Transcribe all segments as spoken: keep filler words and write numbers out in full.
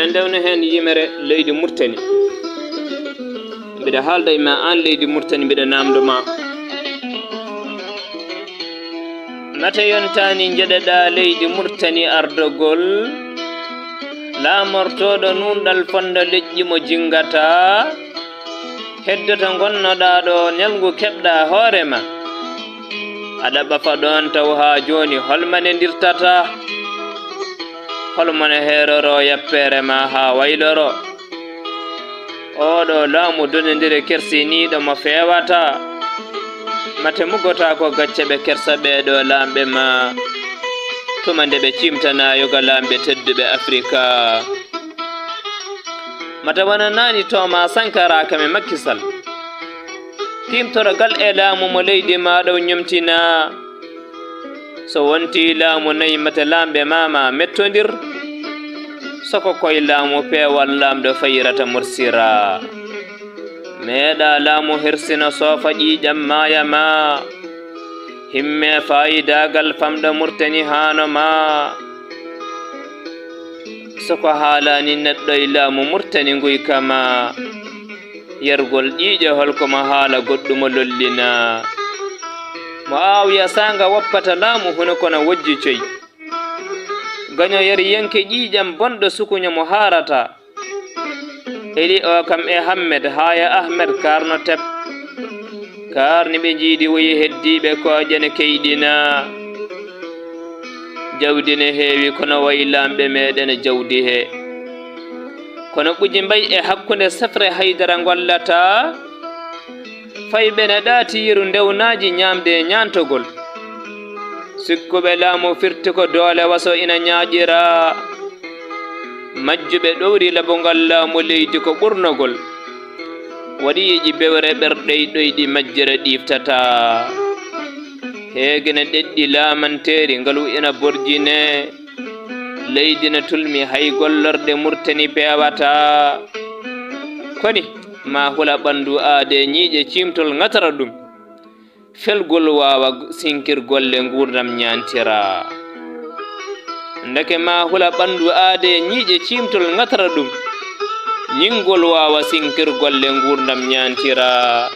Ndewna heen yimere leydi Murtani. Mbiɗa haalda e ma aan leydi Murtani, mbiɗa naamndo ma. Mate yontaani njeɗeɗaa leydi Murtani ardogol, laamortooɗo nuunɗal fonndo leƴƴi mo jinngata, heddoto ngonnoɗaa ɗo ñalngu keɓɗaa hoore ma. Aɗa ɓafa ɗoon taw haa jooni hol ma ne ndirtata? Hol mo ne heeroro yappeere ma haa wayloro? Ooɗo laamu donondire kersiniiɗo mo feewata. Mate muggotaako gacce ɓe kersa ɓeeɗo laamɓe ma. Tuma nde ɓe ciimtanaa yoga laamɓe tedduɓe Afrika. Mate wonanaani Toma Sankara kam e Macky Sall. Tiimtorogal e laamu mo leydi ma ɗo ñomtina. So wontii laamu nayi mate laamɓe ma ma mettondir. Soko koye laamu peewal laamɗo fayirata morsira. Meeɗa laamu hirsina soofa ƴiiƴam maaya ma. Himme faayidaagal famɗo Murtani haano ma. Soko haalaani neɗɗo e laamu Murtani nguy kama. Yargol ƴiiƴe holko mo haala goɗɗumo lollina. Mo Awiya saanga woppata laamu huno kono wojji coy. Gaño yari yenke ƴiiƴam bonɗo sukuño mo haarata. Eli o kam e Hammed haa e Ahmed kaarno tep. Kaarni ɓe njiidi woyi heddiiɓe kooƴe ne keyɗina. Jawdi ne heewi kono wayi laamɓe meeɗen jawdi he. Kono ɓuji mbay e hakkunde sefre haydara ngollata. Fayɓe ne ɗaati yeru ndewnaaji ñaamde e ñaantogol. Sikkuɓe laamu firti ko doole waso ina ñaaƴira. Majjuɓe ɗowri labungal laamu leydi ko ɓurnogol. Waɗi yeƴi bewre ɓerɗe e ɗoyɗi majjere ɗiiftata. Heege ne ɗeɗɗi laamanteeri ngalu ina borjine. Leydi ne tulmi hay gollorɗe Murtani peewata. Koni ma hula ɓanndu aade ñiiƴe ciimtol ngatara ɗum. Felgol waawa sinkir golle nguurndam ñaantira. Ndeke ma hula ɓanndu aade ñiiƴe ciimtol ngatara ɗum. Ñingol waawa sinkir golle nguurndam ñaantira.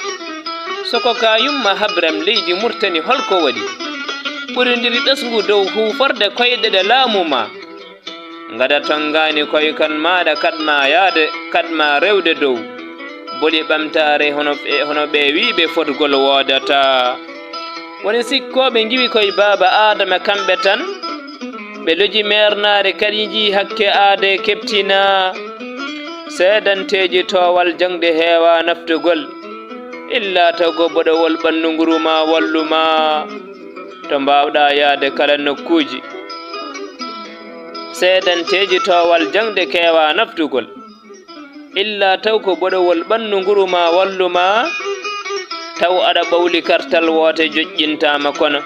Soko ka yumma habram leydi Murtani holko waɗi? Ɓurindiri ɓesngu dow huuforde koyɗe ɗe laamu ma. Ngada tonngaani koy kan maaɗa kaɗma yaade, kaɗma rewde dow. Boli ɓamtaare hono ɓe, hono ɓe wiiɓe fotgol woodata. Woni sikkooɓe ngiwi koy baaba Aadama kamɓe tan. Ɓe loji meernaare kadi njii hakke aade keɓtina. Seedanteeji toowal jaŋde heewa naftugol. Illa taw ko boɗowol ɓanndu nguru ma wallu ma. To mbaawɗa yaade kala nokkuuji. Seedanteeji toowal jaŋde keewa naftugol. Illa taw ko boɗowol ɓanndu nguru ma wallu ma. Taw aɗa ɓawli kartal woote joƴƴintaama kono.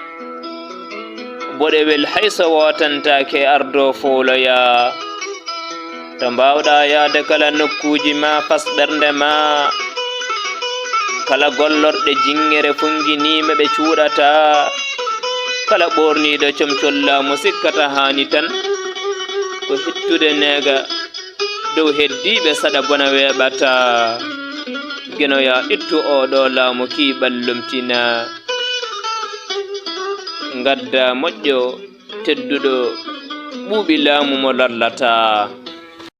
Boɗewel hay so wootantaake ardo fowloya. To mbaawɗa yaade kala nokkuuji ma fas ɓernde ma. Kala gollorɗe jinngere funnginiima ɓe cuuɗata. Kala ɓoorniiɗo comcol laamu sikkata haani tan. Ko hittude neega dow heddiiɓe saɗa bona weeɓata. Geno ya ittu oo ɗoo laamu kii ɓallumtina. Ngadda moƴƴo tedduɗo ɓuuɓi laamu mo lallata.